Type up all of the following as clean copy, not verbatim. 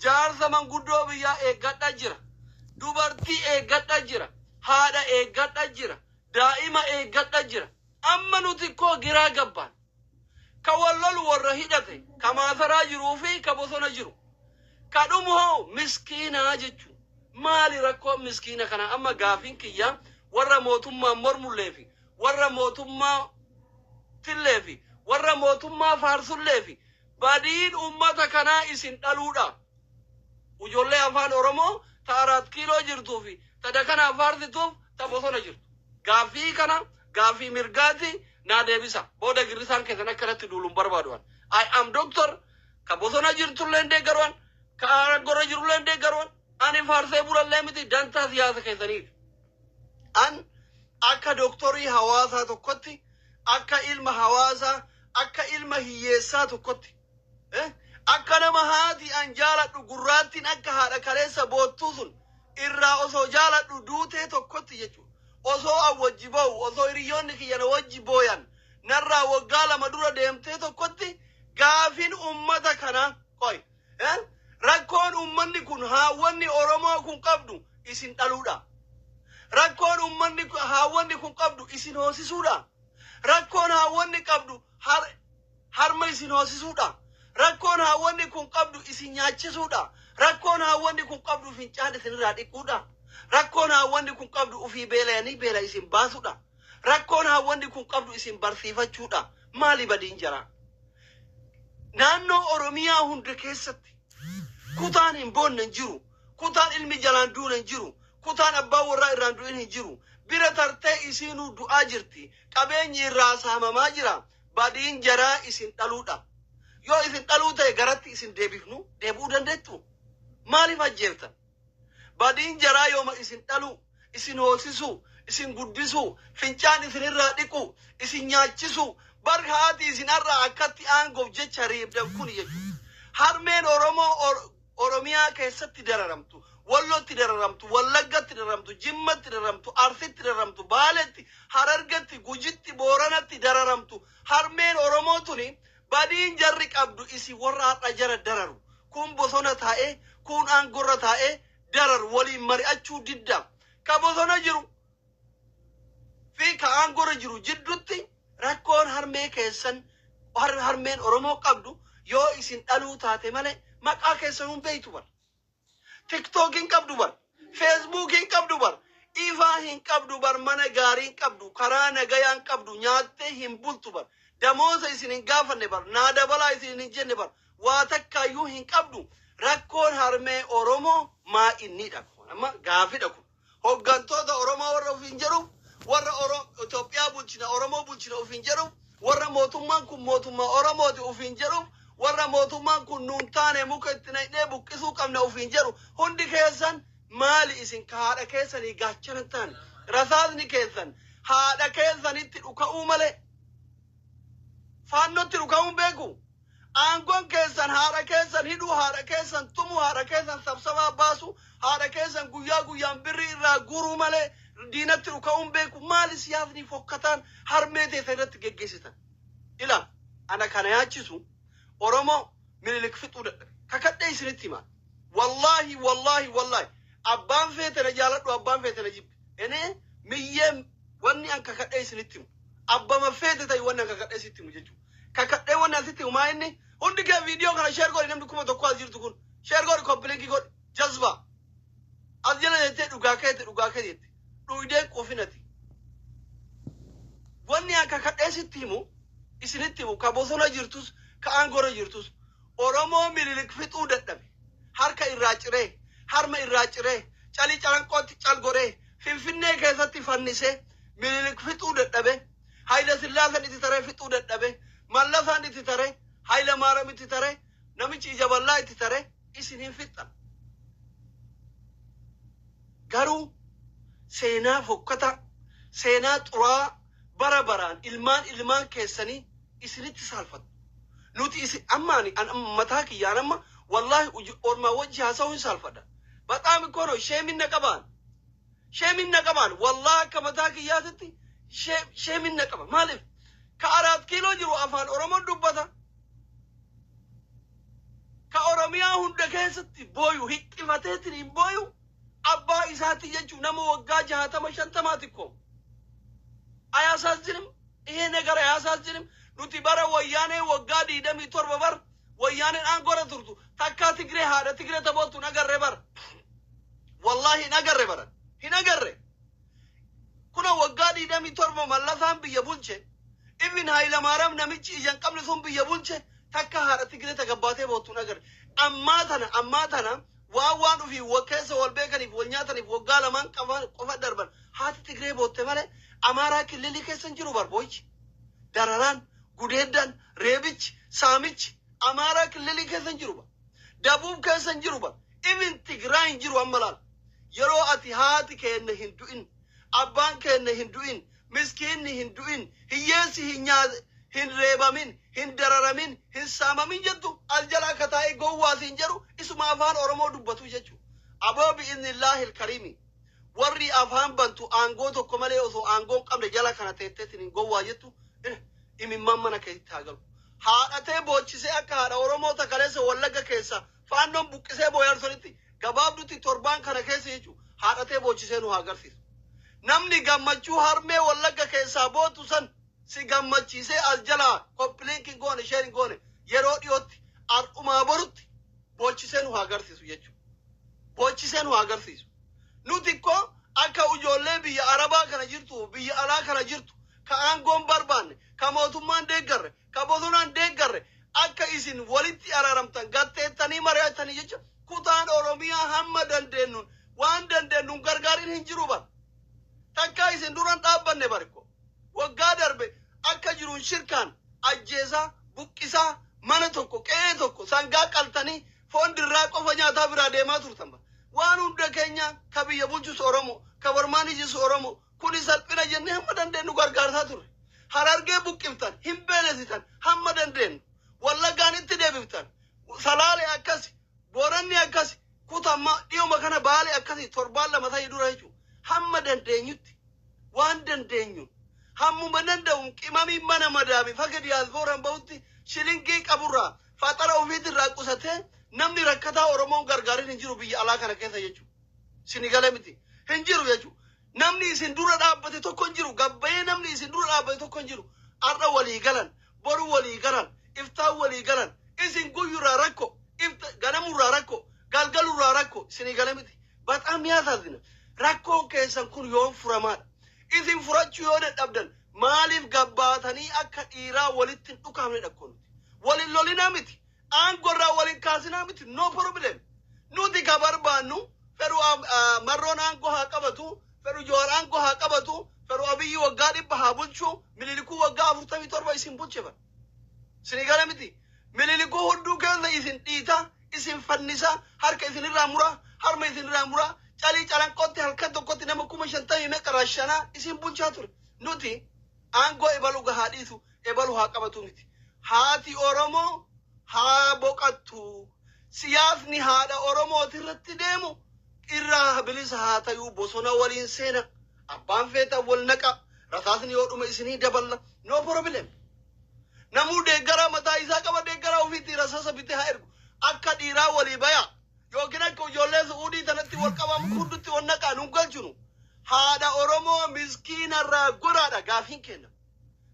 Jaarsa manguddoo biyyaa eeggadha jira. Dubartii eeggadha jira. Haadha eeggadha jira. Daa'ima eeggadha jira. Amma nuti koo giraa gabbaan. Ka wal lolu warra hidhate, ka maasaraa jiruu fi ka bosona jiru. Ka dhumu hoo miskiinaa jechuun. Maali rakkoon miskiina kana? Amma gaafiin kiyya warra mootummaan mormullee fi warra mootummaa tillee fi warra mootummaa faarsullee fi, badiin ummata kanaa isin dhaluudha. Ijoollee afaan Oromoo ta Araat Kiiloo jirtuu fi ta dakanaa faarsituuf ta bosona jirtu. Gaaffii kana, gaaffii mirgaati, naa deebisa. Booda girrisaan keessan akkanatti duuluun barbaadu. I am doctor. Ka bosona jirtullee hin deeggaruwan, ka araggorra jirullee hin deeggaruwan. Ani faarsee bulallee miti, dantaa siyaasa keessaniif. An akka doktorii hawaasaa tokkotti, akka ilma hawaasaa, akka ilma hiyyeessaa tokkotti, akka nama haati an jaaladhu gurraattiin akka haadha kaleessa boottuu sun irraa osoo jaaladhu duutee tokkotti jechuudha. Osoo an wajji boo'u, osoo hiriyoonni kiyya na wajji booyan narraa waggaa 2 dura deemtee tokkotti, gaafin ummata kanaa qoy, rakkoon ummanni kun, haawwanni Oromoo kun qabdu isin dhaluudha. Rakkoon ummanni, haawwanni kun qabdu isin hoosisuudha. Rakkoon haawwanni qabdu harma isin hoosisuudha. Rakkoon haawwanni kun qabdu isin nyaachisuudha. Rakkoon haawwanni kun qabdu fincaan isinirraa dhiquudha. Rakkoon haawwanni kun qabdu ufii beelayanii beela isin baasuudha. Rakkoon haawwanni kun qabdu isin barsiifachuudha. Maali badiin jaraa? Naannoo Oromiyaa hunda keessatti kutaan hin boonne hin jiru. Kutaan ilmi jalaan duune hin jiru. Kutaan abbaan warraa irraan du'in hin jiru. Bira tartee isiinuu du'aa jirti. Qabeenyi irraa saamamaa jira. Badiin jaraa isin dhaluudha. Yoo isin dhaluu ta'e garatti isin deebifnu deebi'uu dandeettu. Maaliif ajjeeftan? Badiin jaraa yooma isin dhaluu, isin hoosisuu, isin guddisuu, fincaan isinirraa dhiquu, isin nyaachisuu, bar haati isin har'a akkatti aangoof jecha reebdan kuni jechuudha. Harmeen Oromoo Oromiyaa keessatti dararamtu, Wallotti dararamtu, Wallaggatti dararamtu, Jimmatti dararamtu, Arsitti dararamtu, Baaletti, Harargatti, Gujitti, Booranatti dararamtu. Harmeen Oromoo tuni badiin jarri qabdu isin warra har'a jara dararu. Kun bosona taa'ee, kun aangorra taa'ee dararu waliin mari'achuu didda. Ka bosona jiru fi ka aangorra jiru jiddutti rakkoon harmee keessan, harmeen Oromoo qabdu yoo isin dhaluu taate malee maqaa keessan hin beektu bar. TikTok hin qabdu bar. Facebook hin qabdu bar. Ifaa hin qabdu bar. Mana gaarii hin qabdu. Karaa nagayaa hin qabdu. Nyaattee hin bultu bar. Damooza isin hin gaafanne bar. Naa dabalaa isin hin jenne bar. Waa takkaayyuu hin qabdu. Rakkoon harmee Oromoo maa innidha? Amma gaafidha kun. Hoggantoota Oromoo warra ofiin jedhuuf, warra Itoophiyaa bulchina, Oromoo bulchina ofiin jedhuuf, warra mootummaan kun mootummaa Oromooti ofiin jedhuuf, warra mootummaan kun nuun taane muka itti naqnee buqqisuu qabna ofiin jedhu, hundi keessan maali isin ka haadha keessanii gaachana hin taane? Rasaasni keessan haadha keessanitti dhuka'uu malee faannotti dhuka'uun beeku. Aangoon keessan haadha keessan hidhuu, haadha keessan tumuu, haadha keessan sabsabaa baasu, haadha keessan guyyaa guyyaan birrii irraa guuruu malee diinatti dhuka'uun beeku. Maali siyaasni fokkataan harmee teessan irratti geggeessitan? Ila ana kana yaachisu, Oromoo Minilik fixuu dadhabe. Kakadhee isinitti himaa. Wallaahi, wallaahi, wallaahi. Abbaan feete na jaaladhu, abbaan feete na jibbi. Enee miyyee wanni an kakadhee isinitti himu. Abbama feete ta'i, wanni an kakadhee sitti himu jechuudha. Kakadhee wanni asitti himu maa inni? Hundi kee viidiyoo kana share godhi. Namni 1000 as jirtu kun share godhi, copy link godhi. Jazba. As jala jettee dhugaa keeti, dhugaa keeti jette. Dhuydeen quufinati. Wanni an kakadhee sitti himu, isinitti himu, ka bosona jirtus, ka aangorra jirtus, Oromoo Minilik fixuu dadhabe. Harka irraa ciree, harma irraa ciree, calii calanqootti cal godhee, Finfinnee keessatti fannisee Minilik fixuu dadhabe. Hayila Sillaasen itti taree fixuu dadhabe. Mallasaan itti taree, Hayila Maaram itti taree, namichi ija bal'aa itti taree isin hin fixxan. Garuu seenaa fokkataa, seenaa xuraa'aa bara baraan ilmaan ilmaan keessanii isinitti saalfattu. Nuti isin amma ani an mataa kiyyaan amma wallaahi ormaa wajji haasa'uu hin saalfadha. በጣም እኮ ነው shame na qabaan. Shame na qabaan. Wallaahi akka mataa kiyyaatitti shame na qaba. Maaliif? Ka Araat Kiiloo jiru afaan Oromoon dubbata. Ka Oromiyaa hunda keessatti booyu hiqqifateetiin hin booyu abbaa isaati jechuun nama waggaa 60 50ti ko. አያሳዝንም? ይሄ ነገር አያሳዝንም? Nuti bara Wayyaanee waggaa 27 bar Wayyaaneen aangoorra turtu takkaa Tigree haadha Tigree taboottu hin agarre bara. Wallaahi hin agarre bara. Hin agarre. Kuna waggaa 27 Mallasaan biyya bulche. Ibn Hayilamaariyaam namichi ija hin qabne sun biyya bulche takka haadha Tigree tagabbaatee boottu hin agarre. Ammaa tana waan ofii keessa wal beekaniif wal nyaataniif waggaa lamaan qofa darban haati Tigree bootte malee Amaaraa kililii keessa hin jiru barboochi. Dararaan, gudeeddan, reebichi, saamichi Amaaraa kililii keessa hin jiru bar. Dabuub keessa hin jiru bar. Ibin Tigraay hin jiru amma laal. Yeroo ati haati keenya hin du'in, abbaan keenya hin du'in, miskiinni hin du'in, hiyyeessi hin nyaate, hin reebamin, hin dararamin, hin saamamin jettu al jala akka taa'ee gowwaasiin jedhu isuma afaan Oromoo dubbatu jechuudha. Aboo bi'iznillaahi ilkariimi. Warri afaan bantu aangoo tokko malee osoo aangoo hin qabne jala kana teetteetiin hin gowwaa jettu imimmaan mana keessatti haa galu. Haadhatee boochisee akka haadha Oromoo takaleessa Wallagga keessa faannoon buqqisee booyarsonitti gabaabdutti torbaan kana keessa jechuudha. Haadhatee boochisee nu haa agarsiisu. Namni gammachuu harmee Wallagga keessaa bootu san si gammachiisee as jalaa copy link hin goone, share hin goone, yeroo dhiyootti har'umaa borutti boochisee nu haa agarsiisu jechuudha. Boochisee nu haa agarsiisu. Nuti ikkoo akka ijoollee biyya Arabaa kana jirtu, biyya alaa kana jirtu, ka aangoon barbaanne, ka mootummaan deeggarre, ka bosonaan deeggarre, akka isin walitti araaramtan gatteettanii mari'attanii jecha kutaan Oromiyaa hamma dandeenyuun waan dandeenyuun gargaariin hin jiru bara. Takkaa isin duran dhaabbanne barko. Waggaa darbe akka jiruun shirkaan ajjeesaa, buqqisaa, mana tokko, qe'ee tokko sangaa qaltanii foon dirraa qofa nyaataa biraa deemaa turtan bara. Waan hunda keenya ka biyya bulchus Oromoo, ka barmaanijis Oromoo, kuni salphina jennee hamma dandeenyu gargaarsaa turre. Harargee buqqiftan, hin beelesitan hamma dandeenyu. Wallaggaan itti deebiftan. Salaale akkasi, Booranni akkasi, kutamma dhiyuma kana Baale akkasi torbaan 2 ta'e dura jechuudha. Hamma dandeenyutti waan dandeenyu hammuma danda'u qimamii mana madaami faga diyaaspooraan bahutti shilingii qaburraa faxara ofiitirraa qusatee namni rakkataa Oromoon gargaarin hin jiru biyya alaa kana keessa jechuudha. Sini galee miti hin jiru jechuudha. Namni isin dura dhaabbate tokko hin jiru. Gabbayee namni isin dura dhaabbate tokko hin jiru. Har'a walii galan, boru walii galan, iftaan walii galan, isin guyyurraa rakko, ifta ganamurraa rakko, galgalurraa rakko, isinii gale miti. በጣም ያሳዝናል. Rakkoon keessan kun yoom furamaadha? Isin furachuu yoo dadhabdan maaliif gabbaatanii akka dhiiraa walitti hin dhukaafne dhakkoo nuti? Walin lolinaa miti. Aangorraa walin kaasinaa miti. No problem. Nuti ka barbaannu fedhu Marroon aangoo haa qabatu, fedhu Jowaar aangoo haa qabatu, fedhu Abiyyi waggaa 100 haa bulchu, Mililikuu waggaa 47 isin bulche bara. Isinii gala miti. Mililikuu hudduu keessa isin dhiita, isin fannisa, harka isinirraa mura, harma isinirraa mura, calii calanqootti halkan tokkotti nama 50,000 meeqa rashanaa isin bulchaa ture. Nuti aangoo ebalu haa dhiisu, ebalu haa qabatu miti. Haati Oromoo haa boqattu. Siyaasni haadha Oromooti irratti deemu irraa bilisa haa tayuu bosona waliin seena. Abbaan feetan wal naqa. Rasaasni yoo dhume isinii daballa. No problem. Namuu deeggaraa mataa isaa qaba, deeggaraa ofiitti rasaasa bitee haa ergu. Akka dhiiraa walii baya. Yookiin akka ijoollee Su'uudii tanatti wal qabamu hundutti wal naqaa nun galchinu. Haadha Oromoo miskiinarraa goraadha gaafiin kenna.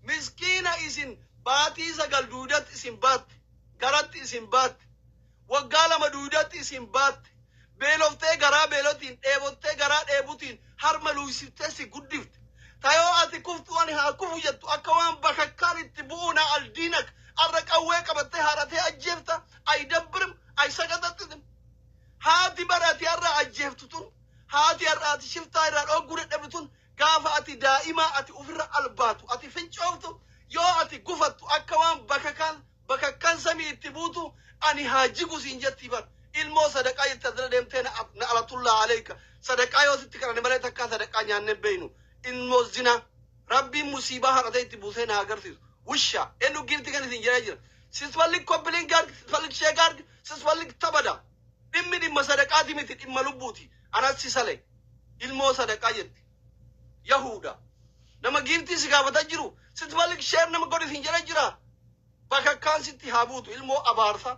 Miskiina isin baatii 9 duudatti isin baatte. Garatti isin baatte. Waggaa 2 duudatti isin baatte. Beeloftee garaa beelotiin, dheebottee garaa dheebutiin, harma luusiftee si guddifte. Tayoo ati kuftu ani haa kufu jettu akka waan bakakkaan itti bu'uu na aldiinak arra qawwee qabattee haadhatee ajjeefta አይደብርም አይሰቀጠጥጥም? Haati bara ati har'a ajjeeftu tun, haati har'a ati shiftaa irraa dhogguu dadhabdu tun, gaafa ati daa'imaa ati ofirra albaatu ati fincooftu yoo ati gufattu akka waan bakakkaan samii itti buutu ani haa jigu siin jetti bar. Ilmoo sadaqaa jette asirra deemtee na alatullaa aleeka sadaqaa yoo sitti kadhanne malee takkaa sadaqaa nyaannee beeynu. Ilmoo zina Rabbiin musiibaa haadhatee itti buusee na agarsiisu. Wusha eenyu giifti kan isin jedhee jira. ስትፈልግ copy link አርግ, ስትፈልግ share አርግ, ስትፈልግ ተበዳ. Dhimmi dhimma sadaqaati miti, dhimma lubbuuti. Anas si sale ilmoo sadaqaa jetti. Yahuda nama giiftii si gaafataa jiru ስትፈልግ share nama godhi isin jedhee jira. Bakakkaan sitti haa buutu ilmoo abaarsa.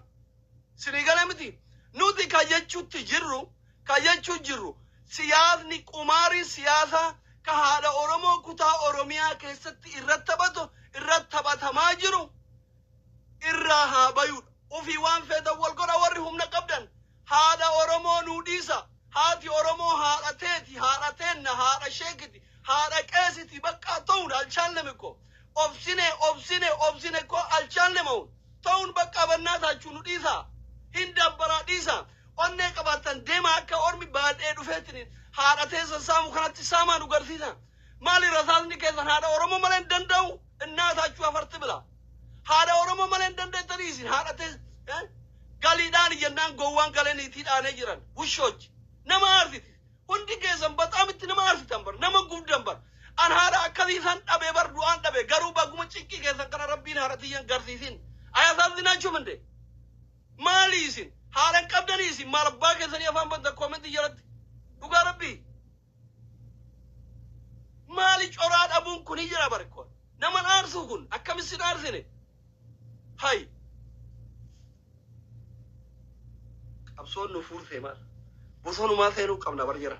Sinii galee miti? Nuti ka jechutti jirru, ka jechuu jirru, siyaasni qumaarii siyaasaa ka haadha Oromoo kutaa Oromiyaa keessatti irratti taphatu, irratti taphatamaa jiru irraa haa bayuudha. Ufii waan feetan wal godha warri humna qabdan. Haadha Oromoo nuu dhiisa. Haati Oromoo haadha teeti, haadha teenna, haadha sheekiti, haadha qeesiti bakka ta'uun አልቻልንም እኮ. Obsine, obsine, obsine እኮ አልቻልንም አሁን. Ta'uun bakka በእናታችሁ nu dhiisa. Hin dabbaraa dhiisa. Onnee qabaattan deema akka ormi baadhee dhufeetiin haadha teessan saamu kanatti saamaa nu garsiisa. Maali rasaasni keessan haadha Oromoo malee hin danda'u? እናታችሁ አፈር ትብላ. Haadha Oromoo malee hin dandeettanii isin haadha teessan. Galiidhaan jennaan gowwaan galee niitii dhaanee jiran ውሾች. Nama aarsiti. Hundi keessan በጣም itti nama aarsitan bar, nama gubdan bar. An haadha akkasii san dhabe bar, du'aan dhabe garuu baguma cinqii keessan kana Rabbiin haadha tiyyan garsiisin. አያሳዝናችሁም እንዴ? Maali isin? Haadha hin qabdanii isin maal abbaa keessanii afaan bantan comment jalatti? Dhugaa Rabbii. Maali coraa dhabuun kun jira barko. Nama aarsuu kun akkamitti aarsine? Hay. Qabsoon nu fuursee maal? Bosonumaa seenuu qabna bar jira.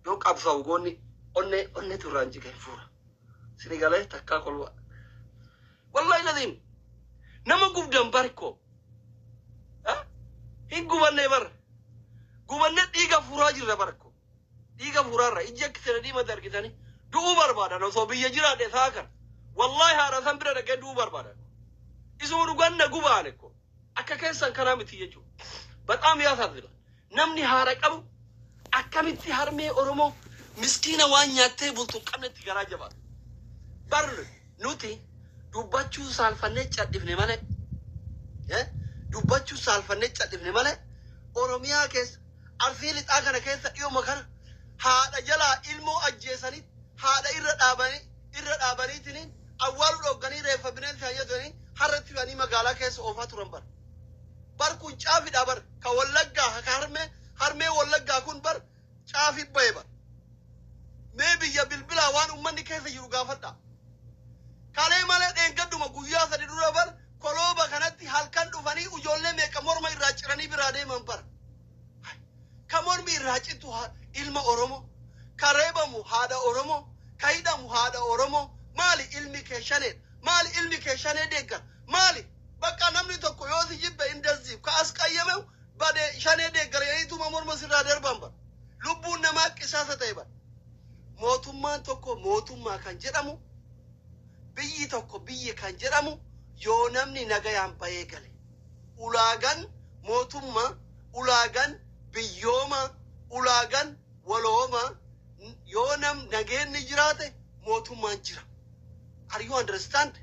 Yoo qabsaa'u goonni onnee onneetu irraan jiga hin fuura. Sini galee takkaa kolba. Wallahi laziim. Nama gubdan barko. Hin gubanne bar. Gubanne dhiiga fuuraa jirra barko. Dhiiga fuuraarra ijji akka isin diimate argitanii du'uu barbaadan osoo biyya jiraadhe saa kan. Wallahi haadha san bira dhaqee du'uu barbaadan. Isuma dhuganna gubaane ko. Akka keessan kanaa miti jechuudha. በጣም ያሳዝናል. Namni haadha qabu akkamitti harmee Oromoo miskiina waan nyaattee bultu hin qabnetti garaa jabaata? Bar nuti dubbachuu saalfannee cadhifne malee, dubbachuu saalfannee cadhifne malee, Oromiyaa keessa Arsii Lixaa kana keessa dhiyooma kana haadha jalaa ilmoo ajjeesanii haadha irra dhaabanii irra dhaabaniitiin awwaaluu dhogganii reeffa bineensi hayyatanii harratti fe'anii magaalaa keessa oofaa turan bar. Bar kun caafidha bar, ka Wallaggaa ka harmee Wallaggaa kun bar caafi bahe bar. Mee biyya bilbilaa waan ummanni keessa jiru gaafadha. Kalee malee dheengadduma guyyaa 3 dura bar kolooba kanatti halkan dhufanii ijoollee meeqa morma irraa ciranii biraa deeman bar. Ka mormi irraa citu ilma Oromoo, ka reebamu haadha Oromoo, ka hidhamu haadha Oromoo. Maali ilmi kee shaneedha? Maali ilmi kee shanee deeggar? Maali? Bakka namni tokko yoo si jibbe እንደዚህ ka as qayyame bade shanee deeggar jedhaniituma morma sirraa darban bar. Lubbuun namaa qisaasa ta'e bar. Mootummaan tokko mootummaa kan jedhamu, biyyi tokko biyyi kan jedhamu yoo namni nagayaan bahee gale. Ulaagaan mootummaa, ulaagaan biyyooma, ulaagaan walooma yoo nam nageenni jiraate mootummaan jira. Are you understand?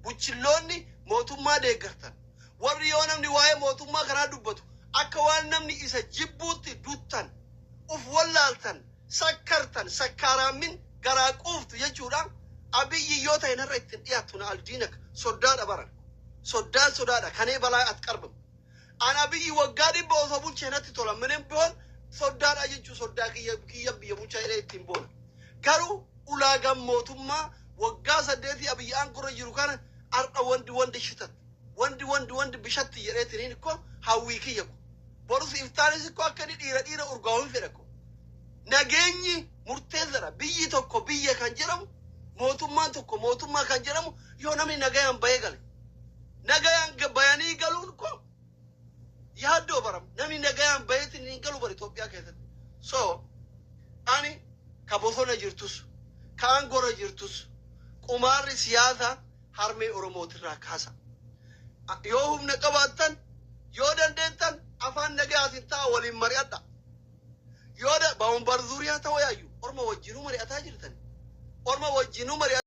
Buchilloonni mootummaa deeggartan. Warri yoo namni waa'ee mootummaa kanaa dubbatu akka waan namni isa jibbuutti duttan, uf wallaaltan, sakkartan, sakkaaraammin garaa quuftu jechuudha. Abiyyi yoo ta'e narra ittiin dhiyaattu na aldiinak soddaadha baran. Soddaan sodaadha kanee balaa at qarbamu. An Abiyyi waggaa 100 osoo bulchee natti tola ምንም ቢሆን soddaadha jechuu soddaa kiyya kiyya biyya bulchaa jedhee ittiin boona. Garuu ulaagaan mootummaa waggaa 8 Abiyyi aangorra jiru kana har'a wandi wandi shitat wandi wandi wandi bishatti jedheetiniin ikko hawwii kiyya ko. Borus iftaanis ikko akka inni dhiira dhiira urgaa'uu hin fedha ko. Nageenyi murteessaadha. Biyyi tokko biyya kan jedhamu, mootummaan tokko mootummaa kan jedhamu yoo namni nagayaan bahee gale. Nagayaan bayanii galuun ko yaaddoo baram. Namni nagayaan baheetiin hin galu bara Itoophiyaa keessatti. So ani ka bosona jirtus ka aangorra jirtus qumaarri siyaasaa harmee Oromootirraa kaasa. Yoo humna qabaattan, yoo dandeettan afaan nagayaatiin ta'a waliin mari'adha. Yoo በወንበር ዙሪያ ተወያዩ. Orma wajjinuu mari'ataa jirtan. Orma wajjinuu mari'ataa.